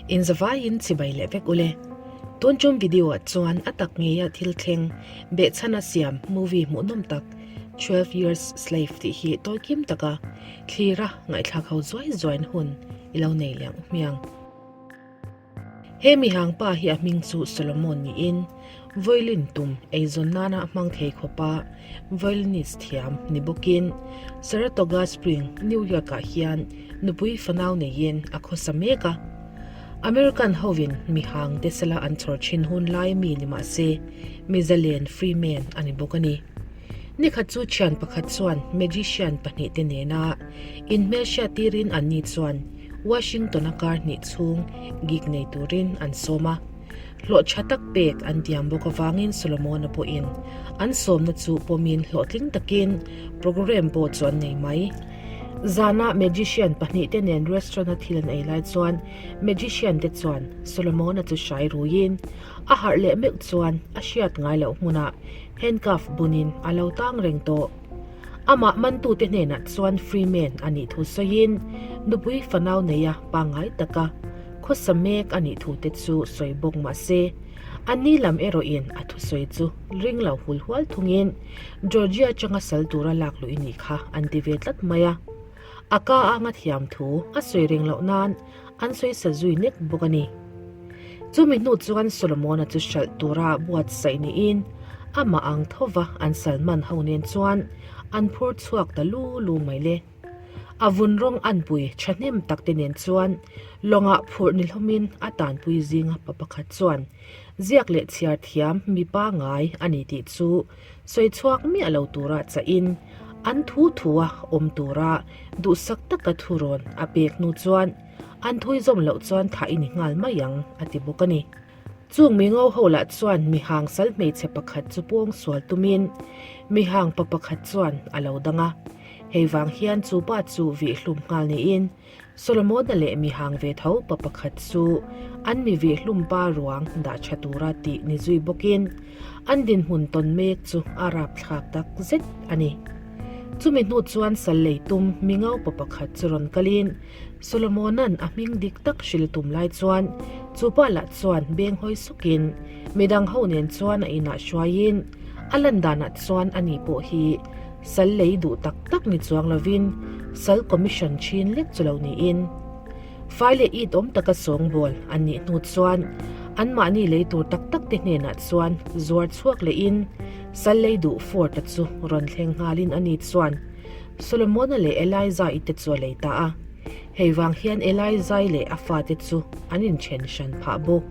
Inzavaiin chibai leh vek ule. Tun tum video ah chuan a tak ngeia thil thleng behchhana siam movie hmuhnawm tak 12 Years Slave tih hi tawikim taka thlira ngaihthlak ho zuai zuain hun i lo nei leh ang hmiang. He mihang pa hi a hming chu Solomon niin violin tum eizawn nana hmang thei khawpa violinist thiam ni bawkin Saratoga Spring, New York ah hian nupui fanau neiin a khawsa mek a. American hovin mihang te sela an chhawr thin hun lai mi ni mah se mizalen free man a ni bawk a ni. Nikhat chu thian pakhat chuan magician pahnihte nena inhmelhriat tirin anni chuan Washington-a kar hnih chhung gig nei turin an sawm a. Hlawh tha tak pek an tiam bawk avangin Solomon-a pawhin an sawmna chu pawmin hlawhtling takin programme pawh chu an nei mai. Zana magician pahnihte nen restaurant-a thil an ei lai chuan magician te chuan Solomon-a chu hrai ruiin a harh leh meuh chuan a hriat ngai loh hmunah handcuff bunin a lo tang reng tawh. Amah mantute hnenah chuan Freeman a nih thu sawiin nupui fanau neia pangngai taka khawsa mek a nih thute chu sawi bawk mah se, anni lam erawhin a thusawi chu ring lo hul hual thungin Georgia atanga sal tura lak luh i nih kha an ti ve tlat mai a. A ka anga thiam thu a sawi reng loh nan an sawi sa zui nek bawk a ni. Chumi hnu chuan Solomona chu hralh tura buatsaih niin amah ang thova an salman ho nen chuan an phur chhuak ta lu lu mai le. A vun rawng anpui thahnem tak te nen chuan lawngah phurh ni hlawmin a tanpui zinga pa pakhat chuan ziak leh chhiar thiam mi pangai a ni tih chu sawi chhuak miah lo tura chahin an thu thua awm tura duhsak taka thurawn a pek hnu chuan An thui zawm loh chuan thah i ni nghal mai ang, a ti bawk a ni. Chung mi ngo ho lah chuan mihang sal hmeichhe pakhat chu pawng sual tumin mihang pa pakhat chuan a lo dang a. Hei vang hian chu pa chu vih hlum nghal niin Solomona leh mihang ve tho pa pakhat chu an mi vih hlum pa ruang dah tha tura tih ni zui bawkin an dinhmun tawn mek chu a rapthlak tak zet a ni. Chumi hnu chuan sal lei tum mi ngo pa pakhat chu rawn kalin Solomona'n a hming dik tak hrilh tum lai chuan chu pa lah chuan beng hawi sukin midang ho nen chuan a inah hruaiin a lan danah chuan ani pawh hi sal lei duh tak tak ni chuang lovin sal commission thin lek chu lo niin fai leh it awm taka sawngbawl an nih hnu chuan anmahni lei tur tak tak te hnenah chuan zuar chhuak lehin sal lei duh Ford-a chu rawn thleng nghalin ani chuan Solomona leh Elizai te chu a lei ta a. Hei vang hian Elizai leh a fate chu an inthen hran phah bawk.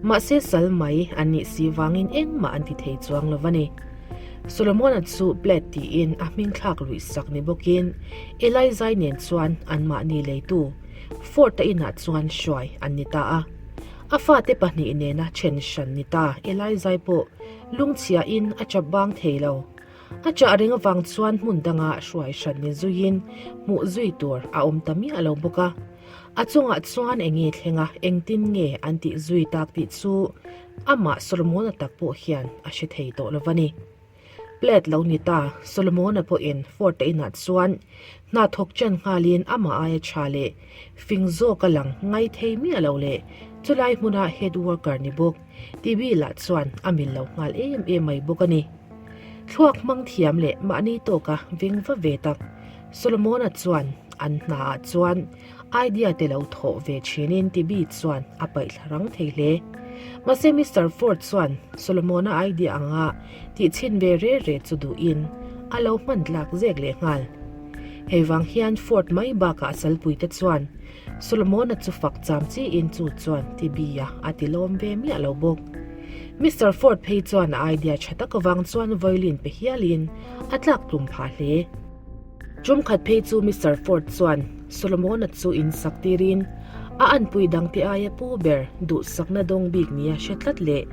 Mahse sal mai an nih si vangin engmah an ti thei chuang lo va ni. Solomona chu Plet tiin a hming thlak luih sak ni bawkin Elizai nen chuan anmahni leitu Fort-a inah chuan hruai an ni ta a. A fate pahnih nena then hran ni ta Elizai pawh lungchhiain a chap bang thei lo. A chah reng avang chuan hmun danga hruai hran ni zuiin hmuh zui tur a awm ta miah lo bawk a. A chungah chuan eng nge thleng a, engtin nge an tih zui tak tih chu amah Solomona tak pawh hian a hre thei tawh lo va ni. Plet lo ni ta, Solomona pawhin Fort-a inah chuan hna thawk chen nghalin amah aia tha leh fing zawk a lang ngai thei miah lo leh chulai hmuna head worker ni bawk Tibi lah chuan a mil lo nghal em em mai bawk a ni. Thluak hmang thiam leh mahni tawka veng va ve tak Solomona chuan an hnaah chuan idea te lo thawh ve thinin Tibi chuan a paih thla rang thei hle. Mahse Mister Ford chuan Solomona idea anga tih chhin ve re re chu duhin a lo hman tlak zek leh nghal. Hei vang hian Ford mai bakah salpuite chuan Solomona chu fak cham chiin chu chuan Tibi-a a ti lawm ve miah lo bawk. Mister Ford phei chuan a idea tha tak avang chuan violin pe hialin a tlak tlum phah hle. Tum khat phei chu Mister Ford chuan Solomona chu in sak tirin a anpui dangte aia pu ber duhsakna dawng bik nia hre tlat leh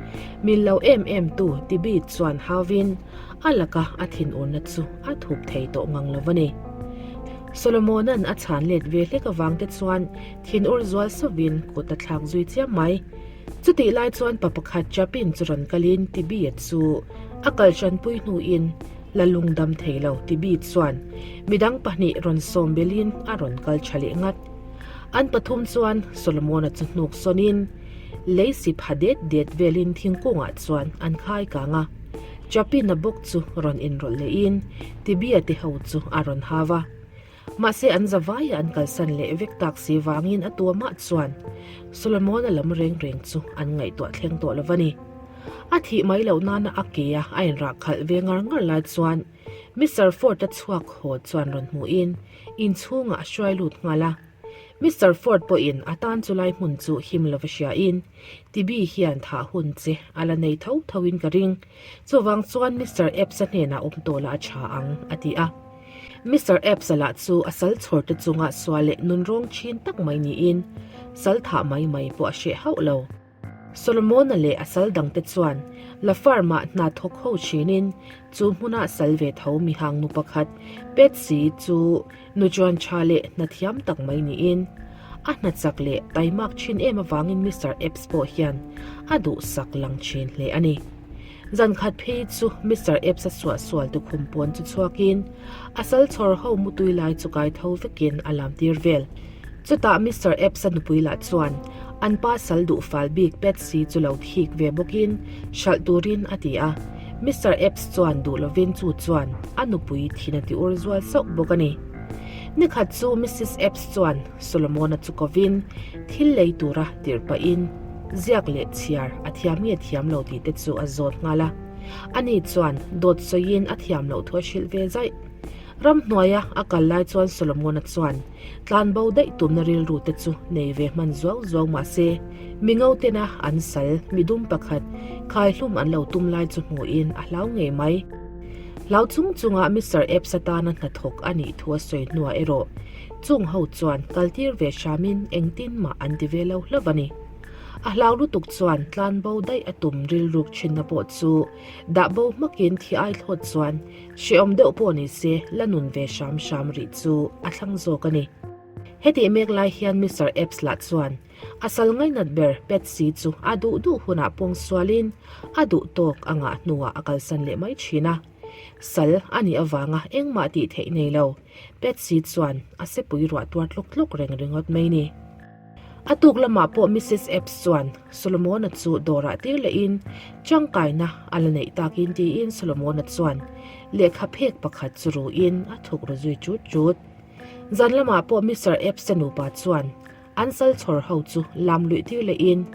mil lo em em tu Tibi chuan hauvin a laka a thinurna chu a thup thei tawh ngang lo a ni. Solomona'n a chhan let ve hlek avang te chuan thinur zual sauvin kut a thlak zui chiam mai. Chutih lai chuan pa pakhat Chapin chu rawn kalin Tibia chu a kal hranpui hnuin la lungdam thei lo Tibi chuan midang pahnih rawn sawm belin a rawn kal tha leh ngat. An pathum chuan Solomona chu hnuk sawnin lei si pha det det velin thingkungah chuan an khai kang a. Chapina bawk chu rawn inrawlh lehin Tibia te ho chu a rawn hau a. Mahse an zavaia an kalsan leh vek tak si vangin a tuamah chuan Solomona lam reng reng chu an ngaihtuah thleng tawh lo va ni. A thih mai loh nana a ke a a inrah khalh ve ngar ngar lai chuan Mister Ford-a chhuak haw chuan rawn hmuhin inchhungah a hruai lut nghal a. Mister Ford pawhin a tan chu lai hmun chu him lova hriain Tibi hian thah hun che a la nei tho thoin ka ring. Chuvang chuan Mister Epps-a hnenah awm tawh lah a tha ang, a ti a. Mister Epps-a lah chu a sal chhawrte chunga sual leh nunrawng thin tak mai niin sal thah mai mai pawh a hreh hauh lo. Solomona leh a sal dangte chuan la farm-ah hna thawk ho thinin chu hmuna sal ve tho mihang nu pakhat Patsy chu nu chuan tha leh hna thiam tak mai niin a hna chak leh taimak thin em avangin Mister Epps pawh hian a duhsak lang thin hle a ni. Zan khat phei chu Mister Epps-a suahsual tukhum pawn chu chhuakin a sal chhawr ho mutui lai chu kai tho vekin a lam tir vel. Chutah Mister Epps-a nupui lah chuan an pa sal duh fal bik Patsy chu lo thik ve bawkin hralh turin a ti a. Mister Epps chuan duh lovin chu chuan a nupui thin a ti ur zual sauh bawk a ni. Nikhat chu Missus Epps chuan Solomon-a chu kovin thil lei tura tirh pahin ziak leh chhiar a thiam nge thiam lo tih te chu a zawt nghal a. Ani chuan dawt sawiin a thiam loh thu a hrilh ve zaih. Ramhnuaia a kal lai chuan Solomon-a chuan Tlanbo daih tumna rilru te chu nei ve hman zuau zuau mah se, mi ngo tena an sal midum pakhat khaihlum an lo tum lai chu hmuhin a hlau ngei mai. Hlau chung chunga Mister Epps atana hnathawk a nih thu a sawi hnuah erawh chung ho chuan kaltir ve hramin engtin mah an ti ve lo hlauh a ni. A hlau lutuk chuan tlanbo daih a tum rilruk thinna pawh chu dah bo hmakin thi ai thlawt chuan Hrehawm deuh pawh ni se, la nun ve hram hram rih chu a thlang zawk a ni. Hetih mek lai hian Mister Epps lah chuan a sal ngainat ber Patsy chu a duh duh hunah pawng sualin a duh tawk a ngah hnuah a kalsan leh mai thin a. Sal a nih avanga engmah tih theih nei lo, Patsy chuan a sepui ruah tuar tluk tluk reng ringawt mai ni. A tuk lamah pawh Missus Epps chuan Solomona chu dawrah tir lehin tangkaina a la neih takin tiin Solomona chuan lehkha phek pakhat chu ruin a thuk ru zui chut chut. Zan lamah pawh Mister Epps-a nupa chuan an sal chhawr ho chu lam luih tir lehin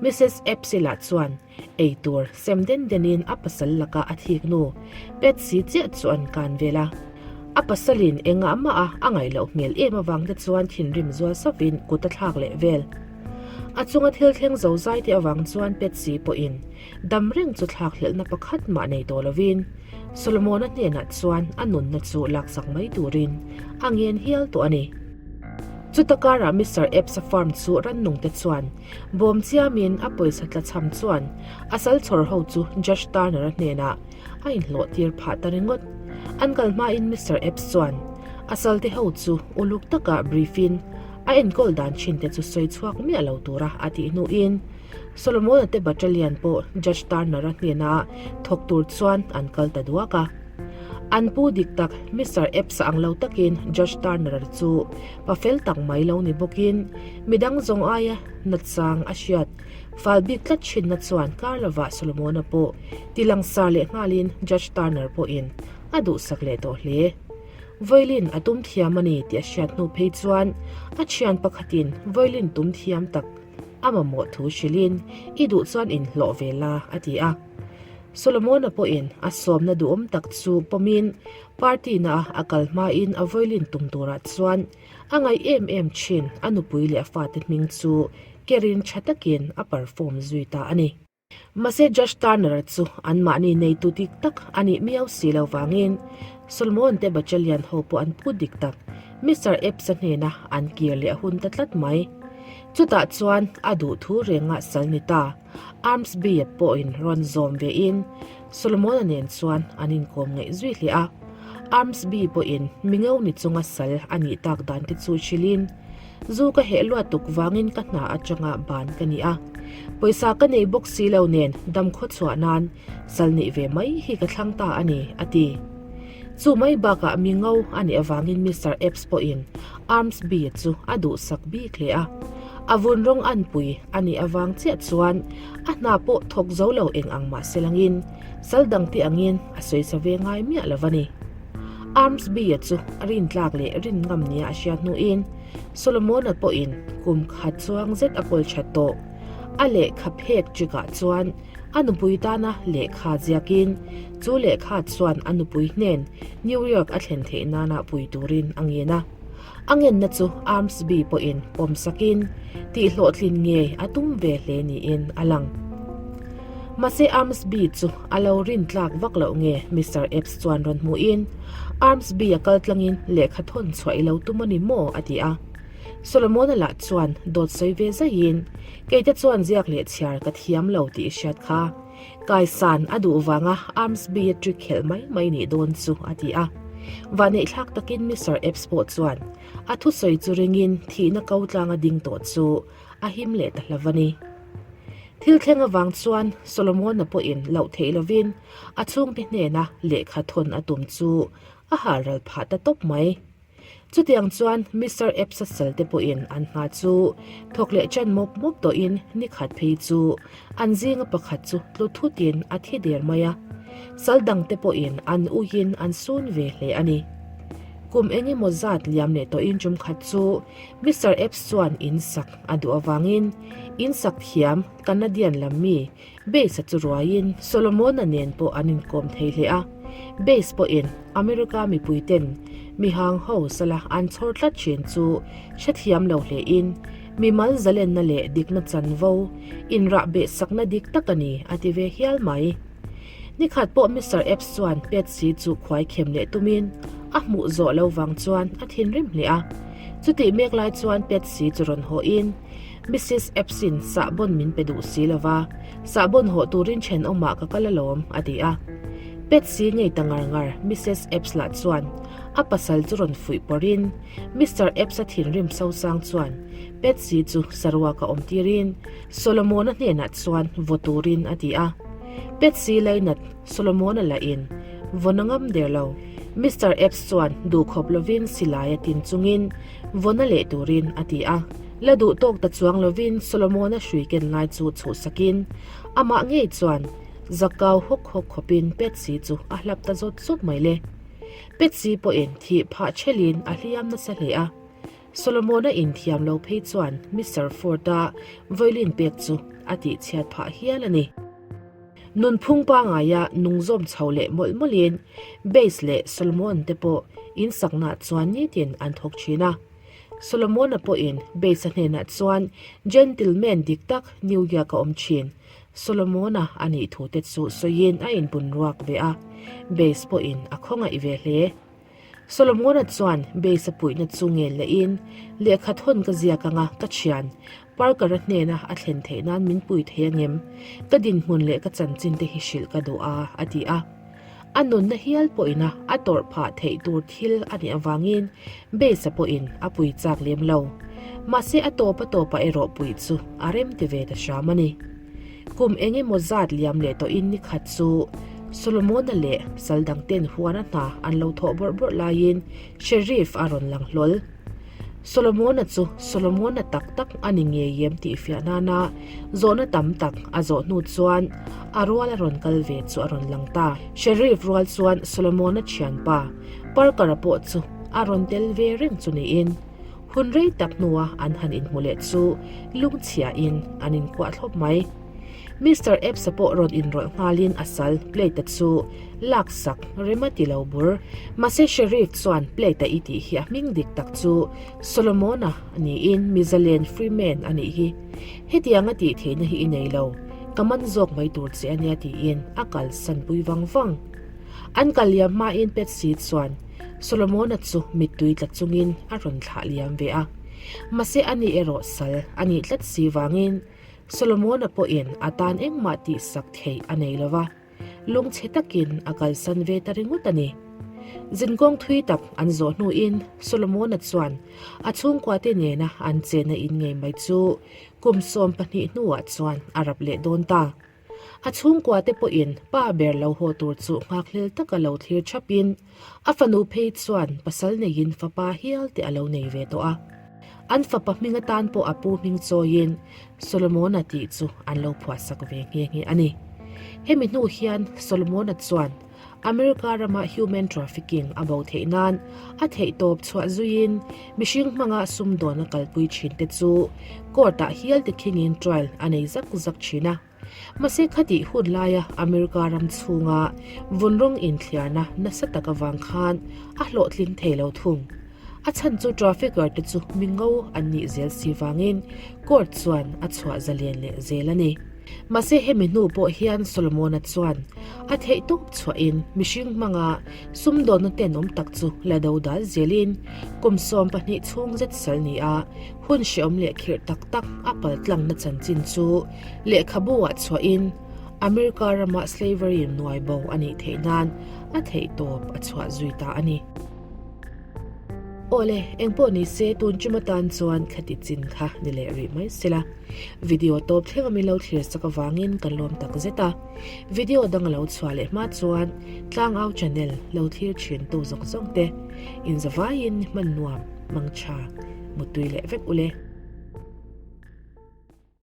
Missus Epps-i lah chuan ei tur sem den denin a pasal laka a thik nu Patsy chiah chu an kan vel a. A pasalin engah mah a a ngaih loh hmel em avang te chuan thinrim zual sawvin kut a thlak leh vel. A chunga thil thleng zo zai te avang chuan Patsy pawhin dam reng chu thlak hlelhna pakhat mah nei tawh lovin Solomon-a hnenah chuan a nunna chu laksak mai turin a ngen hial tawh a ni. Chuta karah Mister Epps-a farm chu rannungte chuan bawm chiamin a pawisa tlachham chuan a sal chhawr ho chu Judge Turner-a hnenah a inhlawh tir phah ta ringawt. An kal hmain Mister Epps chuan a salte ho chu uluk taka brief-in a enkawl dan thinte chu sawi chhuak miah lo tura a tih hnuin Solomon-a te battalion pawh Judge Turner-a hnena thawk tur chuan an kal ta duak a. An pu dik tak Mister Epps-a ang lo takin Judge Turner-a chu pa fel tak mai lo ni bawkin midang zawng aia natsang a hriat fal bik tlat thinna chuan kar lovah Solomon-a pawh ti langsar leh nghalin Judge Turner pawhin a duhsak leh tawh hle. Violin a tum thiam a ni tih a hriat hnu phei chuan a thian pakhatin violin tum thiam tak a mamawh thu hrilhin i duh chuan inhlawh ve la a ti a. Solomona pawhin a sawmna duhawm tak chu pawmin party na a kal hmain a violin tum turah chuan a ngaih em em thin a nupui leh a fate hming chu kerin tha takin a perform zui ta a ni. Mahse Judge Turner-a chu anmahni neitu dik tak a nih miau si lo vangin Solomon te battalion ho pawh an phut dik tak Mister Epps-a hnena an kir leh a hun ta tlat mai. Chutah chuan a duh thu renga sal ni ta. Armsby-a pawhin rawn zawm vein Solomon-a nen chuan an inkawm ngaih zui hle a. Armsby pawhin mingo ni chunga sal a nih tak dan te chu hrilhin, Zu ka heh luat tuk vangin ka hna atanga ban ka ni a. Pawisa ka nei bawk si lo nen dam khaw chhuah nan sal nih ve mai hi ka thlang ta a ni, a ti. Chu mai bakah mi ngo a nih avangin Mister Epps pawhin Armsby-a chu a duhsak bik hle a. A vun rawng anpui a nih avang chiah chuan a hna pawh thawk zo lo eng ang mah se langin sal dangte angin a sawisa ve ngai miah lo va ni. Armsby-a chu a rintlak leh rin ngam nia a hriat hnuin Solomon-a pawhin kum khat chuang zet a kawl that tawh. A lehkha phek chikah chuan a nupui tana lehkha ziakin chu lehkha chuan a nupui hnen New York a thlen theih nana pui turin a ngen a. A ngenna chu Armsby pawhin pawm sakin tihhlawhtlin ngei a tum ve hle niin a lang. Mahse Armsby chu a lo rin tlak vak loh nge Mister Epps chuan rawn hmuhin Armsby a kal tlangin lehkha thawn chhuah i lo tum a ni maw? a ti a. Solomona lah chuan dawt sawi ve zaihin Keite chuan ziak leh chhiar ka thiam lo tih i hriat kha. Kaisan a duh vanga Armsby-a trick khelh mai mai nih dawn chu a ti a. Vahneih thlak takin Mister Epps pawh chuan a thusawi chu ringin thihna ko tlanga ding tawh chu a him leh ta hlauh a ni. Thil thleng avang chuan Solomon-a pawhin loh theih lovin a chhungte hnena lehkha thawn a tum chu a halral phah ta tawp mai. Chutiang chuan Mister Epps-a sal te pawhin an hna chu thawk leh ṭan mawp mawp tawhin ni khat phei chu an zinga pakhat chu tlu thutin a thi der mai a, sal dang te pawhin an uiin an sun ve hle a ni. Kum eng emaw zat liam leh tawhin ṭum khat chu Mister Epps chuan in sak a duh avangin in sak thiam Canadian lam mi Base-a chu ruaiin Solomon-a nen pawh an inkawm thei hle a. Base pawhin America mipuiten mihang ho sala an chhawr tlat thin chu hrethiam lo hlein mimal zalenna leh dikna chanvo inrah behsakna dik tak a ni a ti ve hial mai. Nikhat pawh Mister Epps chuan Patsy chu khuai khem leh tumin a hmuh zawh lo vang chuan a thinrim hle a. Chutih mek lai chuan Patsy chu rawn hawhin Missis Epps-in sahbawn min pe duh si lo va, sahbawn hawh turin thenawmah ka kal alawm, a ti a. Patsy ngei ta ngar ngar Missis Epps lah chuan a pasal chu rawn fuih pawrhin Mister Epps-a thinrim sosang chuan Patsy chu saruaka awm tirin Solomon-a hnenah chuan vaw turin a ti a. Patsy lainat Solomon-a lahin vawn a ngam der lo. Mister Epps chuan duhkhawp lovin silai a tin chungin vawn a leh turin a ti a. La duh tawk ta chuang lovin Solomona hrui ken lai chu chhuhsakin amah ngei chuan zakau hawk hawk khawpin Patsy chu a hlap ta zawt zawt mai le. Patsy pawhin thih phah thelin a hliam nasa hle a. Solomona inthiam lo phei chuan Mister Ford-a violin pek chu a tihchhiat phah hial a ni. Nunphung pangaia nungzawm chho leh mawlh mawlhin Bass leh Solomon te pawh insaknaah chuan nitin an thawk thin a. Solomon-a pawhin Bass-a hnenah chuan gentleman dik tak New York-a awm thin Solomon-a a nih thu te chu sawiin a inpun ruak ve a, Bass pawhin a khawngaih ve hle. Solomon-a chuan Bass-a puihna chu ngel lehin, Lehkha thawn ka ziak anga ka thian Parker-a hnena a thlen theih nan min pui thei angem? Ka dinhmun leh ka chanchin te hi hrilh ka duh a, a ti a. A nunna hial pawhina a tawrh phah theih tur thil a nih avangin Base-a pawhin a pui chak lem lo. Mahse a tawp a tawpah erawh puih chu a rem ti ve ta hram a ni. Kum eng emaw zat liam leh tawhin ni khat chu Solomon-a leh sal dangten huana hna an lo thawh bawrh bawrh laiin Sheriff a rawn lang hlawl. Solomona chu Solomona tak tak a ni ngei em tih fiah nana zawhna tam tak a zawh hnu chuan a rual a rawn kal ve chu a rawn lang ta. Sheriff rual chuan Solomona thianpa Parker-a pawh chu a rawn tel ve reng chu niin hun rei tak hnua an han inhmu leh chu lungchhiain an inkuah thlawp mai. Mister Epps-a pawh rawn inrawlh nghalin a sal plate-a chu laksak rem a ti lo bur. Mahse Sheriff chuan plate-a i tih hi a hming dik tak chu Solomon-a niin Mizalen Freeman a nih hi. Hetiang a tih theihna hi i nei lo, ka man zawk mai tur che a nia tiin a kalsan pui vang vang. An kal liam hmain Patsy chuan Solomon-a chu mittui tla chungin a rawn thlah liam ve a. Mahse ani erawh sal a nih tlat si vangin Solomona pawhin a tan engmah tihsak theih a nei lo va, lungchhe takin a kalsan ve ta ringawt a ni. Zinkawng thui tak an zawh hnuin Solomona chuan a chhungkuate nena an chenna in ngei mai chu kum 12 hnuah chuan a rap leh dawn ta. A chhungkua te pawhin pa ber lo haw tur chu nghakhlel taka lo thlir thapin a fanu phei chuan pasal neiin fapa hial te a lo nei ve tawh a. An fapa hming atan pawh a pu hming chawiin Solomona tih chu an lo phuahsak ve nghe nghe a ni. Hemi hnu hian Solomona chuan America rama human trafficking a bo theih nan a theihtawp chhuah zuiin mihring hmanga sumdawn a kalpui thin te chu court ah hial te khingin trial a nei zak zak thin a. Mahse khatih hun laia America ram chhunga vun rawng inthliarna nasa tak avang khan a hlawhtling thei lo thung. A chhan chu trafficker te chu mi ngo an nih zel si vangin court chuan a chhuah zalen leh zel a ni. Mahse hemi hnu pawh hian Solomona chuan a theih tawp chhuahin mihring hmanga sumdawnna tenawm tak chu la do dal zelin kum 12 chhung zet sal ni a hun hreawm leh khirh tak tak a pal tlangna chanchin chu lehkhabu ah chhuahin America rama slavery nuai bo a nih theih nan a theih tawp a chhuah zui ta a ni. Awle, engpawh ni se tun tum atan chuan khati chin kha ni leh rih mai sela. Video tawp thleng a milo thlir sak avangin kan lawm tak zet a. Video dang a lo chhuah leh hma chuan Tlangau channel lo thlir thin tu zawng zawng te inzavaiin hman nuam, mangtha, muttui leh vek ule.